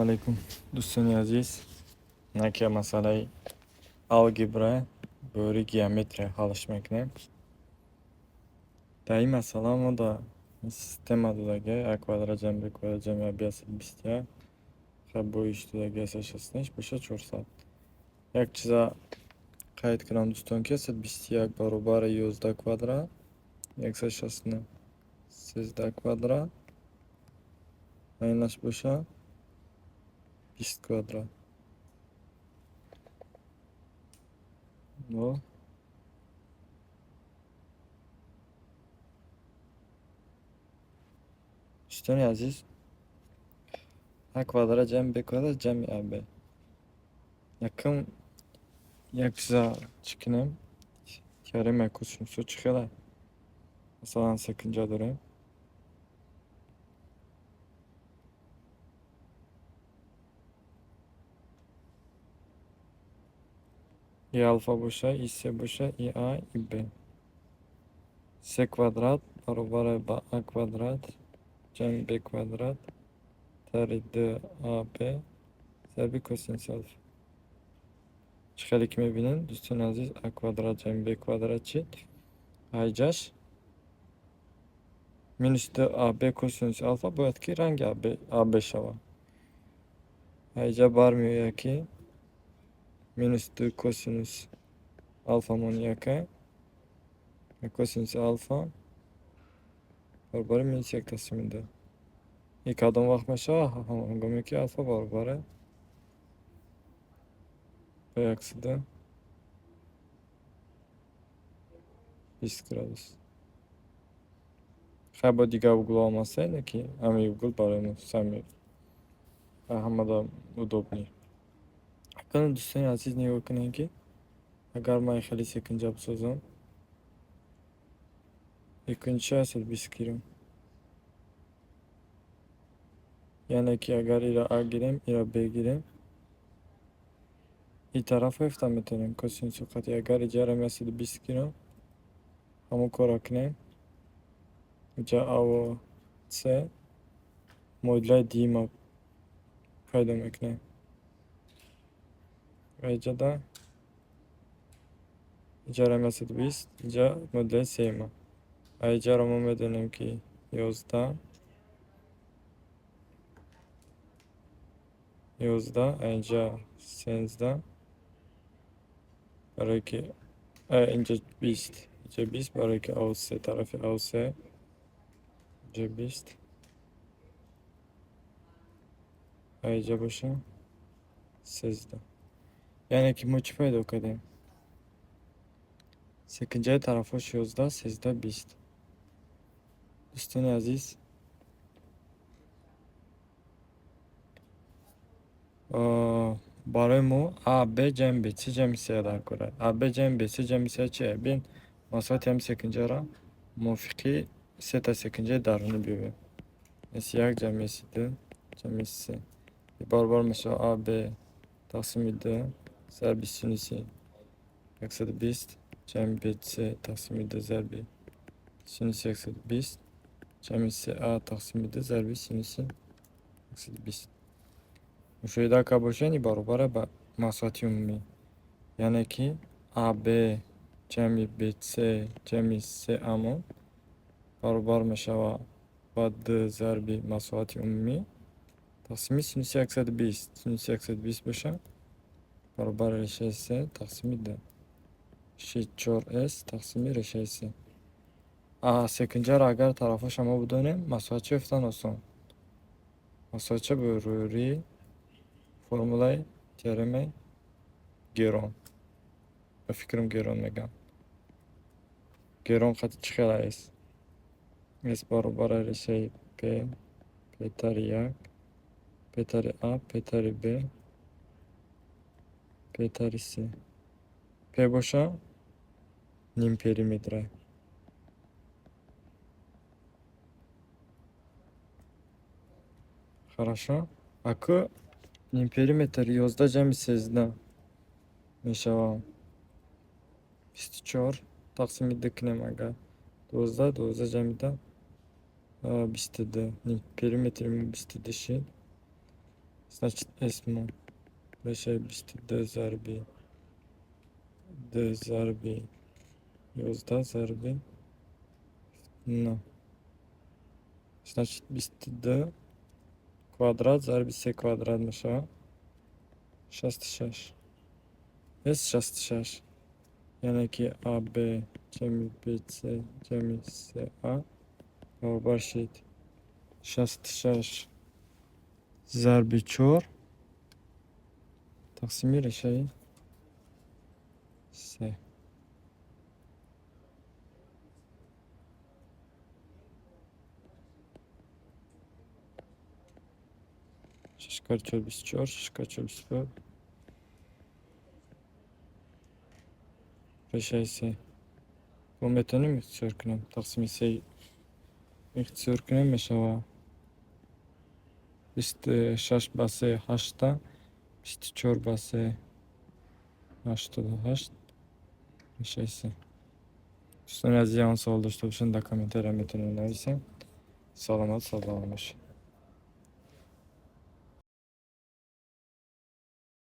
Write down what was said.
Алайкум, дӯстони азиз. Наки масъалаи алгебра бори геометрия ҳалш мекунем. Дар ин масъала мо дар система додагиа а квадрат ҷамъ б квадрат ҷамъи аб 121, хаб бо иш додагиа 166 боша 400. Як чиза қайд кунам, дӯстон, ки 121 баробари 11 квадрат, 169 13 квадрат ва инаш боша 20 квадрат. Бо дӯстони азиз, а квадрат ҷамъи б квадрат ҷамъи аб. Якум як чиза чӣ кунем? Теоремаи косинусҳо чӣ хела? Масалан, секунҷа дорем. И алфа боша, и с боша, и а, и б. С квадрат баробар ба а квадрат ҷамъи б квадрат тари д а б зарби косинуси алфа. Чӣ хеле ки мебинем, дӯстони азиз, а квадрат ҷамъи б квадрат чӣ? Айҷаш минус д а б косинуси алфа бояд ки ранги аб шавад. Айҷа бармеояд, ки минус ду косинус алфамон яка, косинуси алфа баробари минус як тақсими ду. И кадом вақт мешавад? Ҳангоме ки алфа баробари ба 120 градус. Хай, бо дигар углҳо ҳам ҳастанд, ки ҳамин угл барои мо сами ҳамада удобный. Акнун, дӯстони азиз, нигоҳ кунед, ки агар ман хеле секунҷа бисозам, якунча 120 гирам. Яъне ки агар ира а гирем, ира б гирем, ин тараф ёфта метавонем косинуси қати. Агар иҷарам 120 гирам, ҳамон корро кунем. Инҷа а с муодилаи дуюма пайдо мекунем. Ва иҷада иҷарам 120, инҷа муодилаи сеюма. А иҷаро мо медонем, ки 11, 11, а инҷа 13, барое ки инҷа 20, инҷа 20, барое ки ав се тарафи ав се, инҷа 20, а инҷа боша 13. Яъне ки мо чӣ пайдо кардем? Секунҷаи тарафҳош 11, 13, 20. Дӯстони азиз, барои мо а б ҷамъи б с ҷамъи с дар кора. А б ҷамъи б с ҷамъи с чи? Бин, масоҳати ҳамин секунҷаро мувофиқи сета секунҷаи дарунӣ биёбем. С як ҷамъи с ду ҷамъи с баробар мешавад а б тақсими д зарби синуси 120 ҷамъи б с тақсими д зарби синуси 120 ҷамъи с а тақсими д зарби синуси 120. Мушоҳида карда бошед, ин баробар ба масоҳати умумӣ. Яъне ки а б ҷамъи б с ҷамъи с амон баробар мешавад ба д зарби масоҳати умумӣ тақсими синуси 120. Синуси 120 боша баробари решаи с тақсими д. Ши чор с тақсими решаи с. А секунҷаро агар тарафҳоша мо бидонем, масоҳатча ёфтан осон. Масоҳатча бо рӯи формулаи теоремаи Герон. Ба фикрам, Герон мегӯям. Герон қати чӣ хела с? С баробари решаи п, п тари як, п тари а, п тари б, п тари с. П боша ним периметра. Хорошо. Аку ним периметр 11 ҷамъи 13 мешавад 24, тақсими д кунем агар 12, 12 ҷамъи 10 22. Ним периметри мо 22 шид. Значит, S мо решаи 22 зарби ду зарби 11 зарби нӯҳ. Значит, 22 квадрат зарби се квадрат мешавад 66. S 66. Яъне ки АБ ҷамъи БЦ ҷамъи СА баробар шид 66 зарби чор тақсими решаи се. Шаш кар чор 24, шаш кар чор 25. Решаи се. Мо метавонем ихтисор кунем. Тақсими се ихтисор кунем, мешавад 26 ба се ҳашта, 24 ба се 88 решаи се. Дӯстони азиз, ягон савол дошта бошанд, дар комментария метавонед нависед. Саломат, сарбаланд бошед.